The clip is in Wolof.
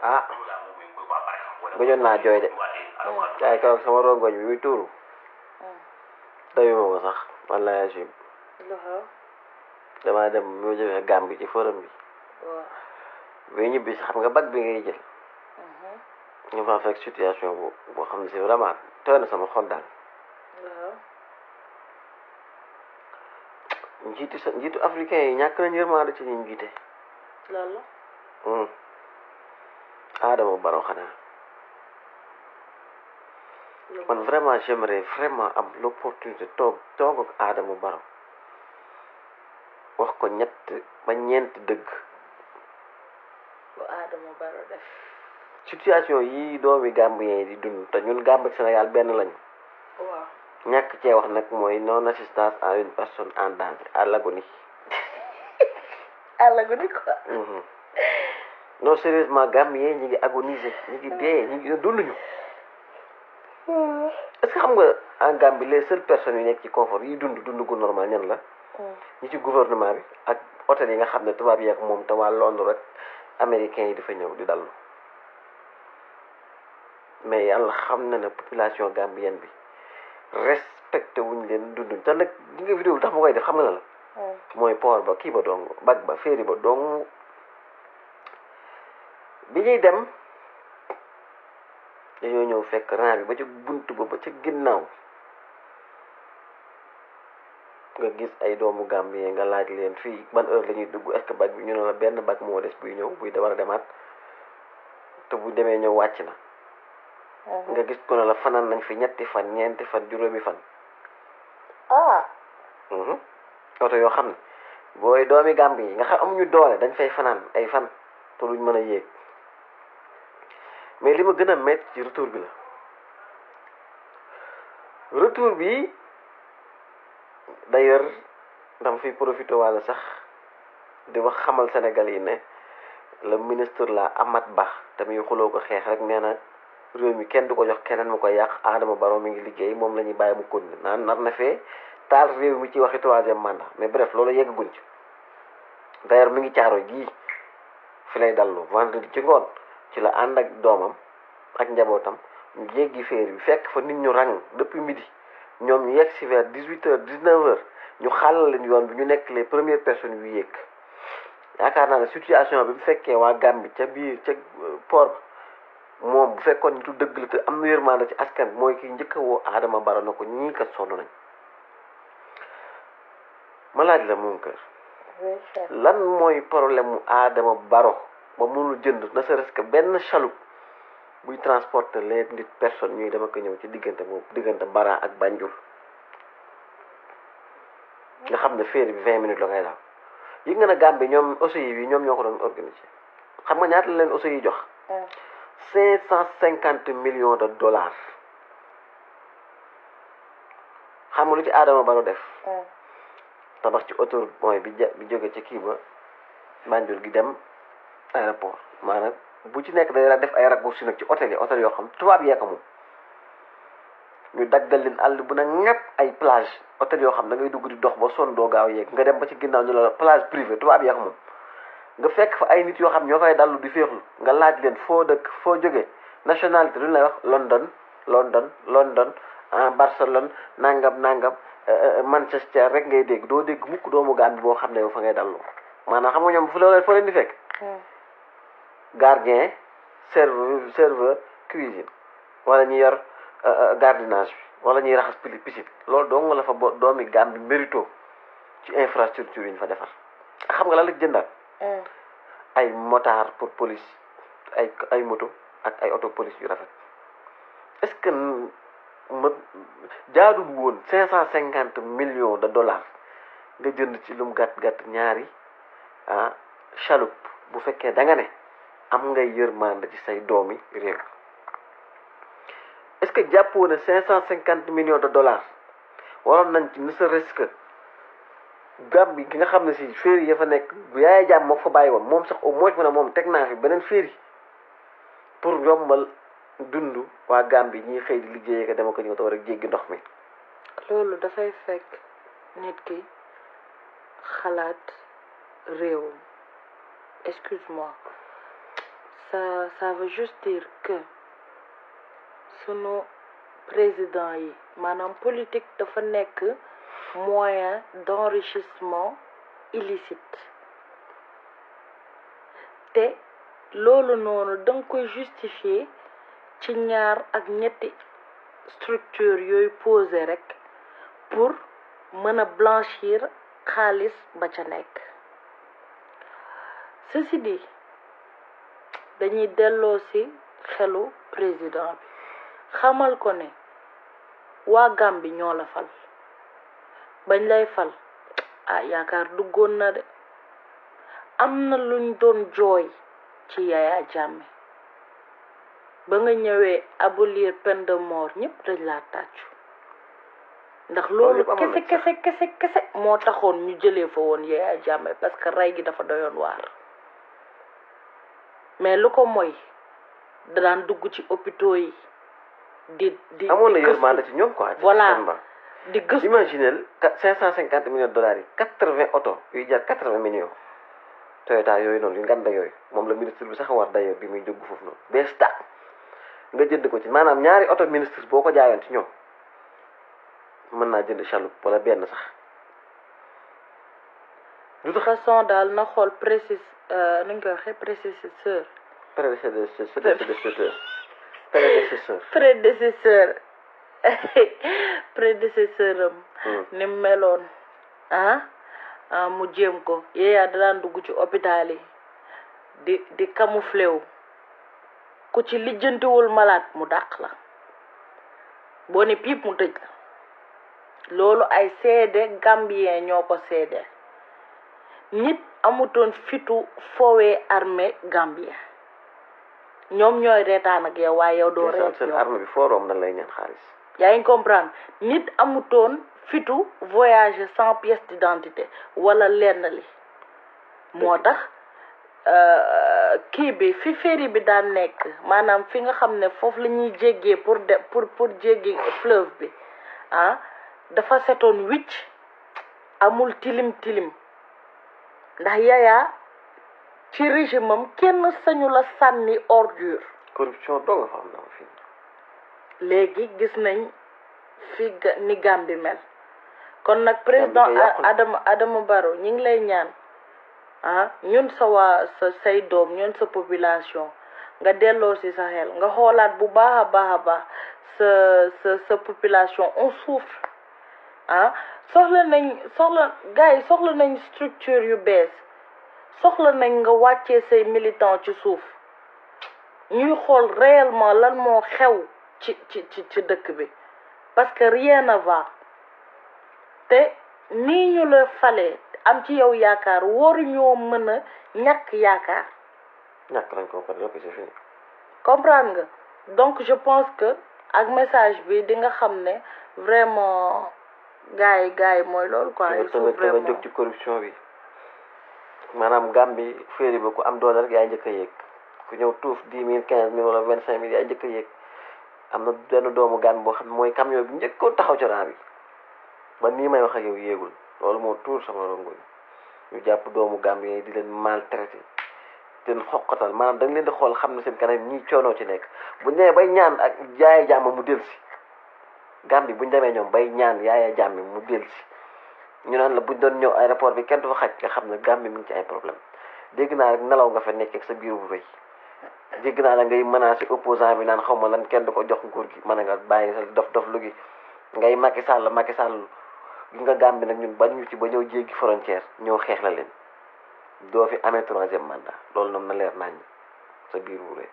ah gëjoon naa jooy de caay kaw sama rongoñ bi muy tuuru dayuma ko sax wallahi azim lu xew damaa dem mu jógee Gàmbi ci forum bi waaw bi ñibbi si xam nga bag bi ngay jël ñu fa fekk situation boo xam ne si vraiment tooy na sama xol daal lu xew njiitu africain yi ñàkk nañ yërmande ci ñu jiite loolu Adama Barrow xanaa man vraiment j'aimerais vraiment am l'opportunité toog ak Adama Barrow wax ko ñett ba ñeent dëgg bu Adama Barrow def situation yi doomi Gambien yi di dund te ñun Gambie ak Sénégal benn lañu waaw ñàkk cee wax nag mooy non assistance à une personne en danger à l'agonie àllagu ni quoi non sérieusement Gambien ñi ngi agoniser ñi ngi dee ñi ngi dunduñu est-ce que xam nga en Gambie les seules personnes yu nekk ci confort yi dund gu normal ñan la ñi ci gouvernement bi ak hôtel yi nga xam ne tubaab yi ak moom te waa Londres rek américains yi dafa ñëw di dallu mais yàlla xam na ne population gambienne bi respecté wuñ leen dunduñ te nag li nga vidéo bi tax ma koy def xam nga la mooy port ba kii ba dong bag ba féeri ba dong bi ñuy dem dañoo ñëw fekk rang bi ba ca buntu ba ca ginnaaw nga gis ay doomu Gambien nga laaj leen fii ban heure la ñuy dugg est-ce que bag bi ñu ne la benn bag moo des buy ñëw buy war a demaat te bu demee ñëw wàcc na nga gis ko ne la fanaan nañ fi ñetti fan ñeenti fan juróomi fan oto yoo xam ne booy doomi Gambie yi nga xam amuñu doole dañ fay fanaan ay fan te luñ mën a yéeg mais li ma gën a métti ci retour bi la retour bi d'ailleurs dama fiy profité walla sax di wax xamal Sénégal yi ne le ministre la Amat Bah te muy xuloo ko xeex rek nee na réew mi kenn du ko jox keneen mu koy yàq Adama Barrow mi ngi liggéey moom la ñuy bàyyi mu continuer naan nar na fee taal réew mi ci waxi troisième mandat mais bref loolu yeggaguñ ci d'ailleurs mi ngi caaro gii fi lay dallu vendredi ci ngoon ci la ànd ak doomam ak njabootam ñu jéggi féeri bi fekk fa nit ñu rang depuis midi ñoom ñu yegg si vers 18h 19h ñu xàllal leen yoon bi ñu nekk les premières personnes yu yéeg yaakaar naa ne situation bi bu fekkee waa Gambie ca biir ca port ba moom bu fekkoon nitu dëgg la te am na yërmande ci askan bi mooy ki njëkk a woo Adama Barrow na ko ñii kat sonn nañ ma laaj la moom kër lan mooy problème mu Adama Barrow ba mënul jënd ne serait-ce que benn chaloupe buy transporter les nit personnes ñuy dem ak ñëw ci diggante boobu diggante Bara ak Banjul nga xam ne féeri bi 20 minutes la koy daal yi nga ne Gambie ñoom OCI yi ñoom ñoo ko doon organiser xam nga ñaata la leen OCI yi jox 550 millions de dollars xam nga lu ci Adama Barrow def tabax ci autoroute mooy bi jóge ci kii ba Banjul gi dem aéroport maanaam bu ci nekk day def ay raccourcis nag ci hôtel yoo xam tubaab yee ko moom ñu daggal leen àll bu na ñëpp ay plage hôtel yoo xam da ngay dugg di dox ba sonn doo gaaw yeeg nga dem ba ci ginnaaw ñu la plage privée tubaab yee ko moom nga fekk fa ay nit yoo xam ñoo fay dallu di féexlu nga laaj leen foo dëkk foo jógee nationalité lu ñu lay wax London Barcelone nangam Manchester rek ngay dégg doo dégg mukk doomu Gambie boo xam ne yow fa ngay dallu maanaam xam nga ñoom foo leen di fekk gardien serveur cuisine wala ñuy yor gardiennage bi wala ñuy raxas piscine loolu doo nga la fa doomi Gambie mérito ci infrastructure yi ñu fa defar xam nga la la jëndaat ay motard pour police ay moto ak ay auto police yu rafet est-ce que ma jaadul woon 550 millions de dollars nga jënd ci lu mu gàtt ñaari chaloupe bu fekkee da nga ne am ngay yërmande ci say doomi réew est-ce que jàppoo ne 550 millions de dollars waroon nañ ci ne serait-ce que Gambie gi nga xam ne si féeri ya fa nekk bu Yaaya Jammeh moo fa bàyyi woon moom sax au moins mu ne moom teg naa fi beneen féeri pour yombal dund waa Gambie ñiy xëy di liggéeyee ko dama ko ñëw te war a jéggi ndox mi. loolu dafay fekk nit ki xalaat réewam excuse-moi ça veut juste dire que sunu président yi maanaam politique dafa nekk moyen d'enrichissement illicite te loolu noonu danga koy justifier ci ñaar ak ñetti structure yooyu posé rek pour mën a blanchir xaalis ba ca nekk. Ceci dit dañuy delloo ci xelu président bi xamal ko ne waa Gàmbi ñoo la fal bañ lay fal yaakaar duggoon na de am na luñ doon jooy ci Yaya Jammeh ba nga ñëwee abolir peine de mort ñëpp dañ laa tàccu ndax loolu kese moo taxoon ñu jëlee fa woon Yaya Jammeh parce que rey gi dafa doyoon waar mais lu ko mooy da daan dugg ci hôpitaux yi di amoon na yërmande ci ñoom quoi. voilà di gëstu. imaginez 550 millions de dollars yi 80 oto yuy jar 80 millions Toyota yooyu noonu yu nganda yooyu moom la ministre bi sax war d'ailleurs bi muy jóg foofu noonu bees tàq nga jënd ko ci maanaam ñaari oto ministre boo ko jaayoon ci ñoom mën naa jënd chaloupe wala benn sax. de toute façon daal na xool nu ñu koy waxee prédécesseur am ni meloon mu jéem ko Yaya da daan dugg ci hôpital yi di camouflé wu ku ci lijjantiwul malade mu dàq la boo ne piip mu tëj la loolu ay seede gambien ñoo ko seede nit amutoon fitu foowee armée gambien ñoom ñooy reetaan ak yow waaye yow doo reet seen armée bi fooroom na lay ñaan xaalis. yaa ngi comprendre nit amutoon fitu voyager sans pièce d'identité wala lenn li moo tax kii bi fi ferry bi daan nekk maanaam fi nga xam ne foofu la ñuy jéggee pour jéggi fleuve bi dafa setoon wicc amul tilim ndax Yaya ci régime am kenn sañu la sànni ordure. corruption doo nga fa am na fi. léegi gis nañ fi ni Gambie mel kon nag président Adama Barrow ñi ngi lay ñaan ñun say doom ñun sa population nga delloo ci sa xel nga xoolaat bu baax a baax sa population on souffre soxla nañ structure yu bees soxla nañ nga wàccee say militant ci suuf ñuy xool réellement lan moo xew ci dëkk bi parce que rien ne va te nii ñu la falee am ci yow yaakaar waruñoo mën a ñàkk yaakaar. ñàkk nañ ko c'est fini. comprendre nga donc je pense que ak message bi di nga xam ne vraiment gars yi mooy loolu quoi. il faut vraiment nga jóg ci corruption bi maanaam Gambie féeri ba ku am doole rek yaay njëkk a yéeg ku ñëw tuuf 10 000 15 000 wala 25 000 yaay njëkk a yéeg am na benn doomu Gambie boo xam ne mooy camion bi njëkkoon taxaw ci rang bi ba nii may wax ak yow yéegul loolu moo tuur sama rongoñ ñu jàpp doomu Gambie yi di leen maltraité di leen xoqatal maanaam da nga leen di xool xam ne seen kanam ñii coonoo ci nekk buñ demee bay ñaan ak Yaya Jammeh mu delsi Gambie buñ demee ñoom bay ñaan Yaya Jammeh mu delsi ñu naan la buñ doon ñëw aéroport bi kenn du fa xaj nga xam ne Gambie mi ngi ci ay problème dégg naa rek nelaw nga fa nekk ak sa biir bu rëy dégg naa la ngay menacé opposant bi naan xaw ma lan kenn du ko jox nguur gi mën nga bàyyi sa dof lu gi ngay Macky Sall gi nga Gambie nag ñun bañ ñu ci ba ñëw jéggi frontière ñoo xeex la leen doo fi amee 3e mandat loolu noonu na leer nañ sa biir bu rëy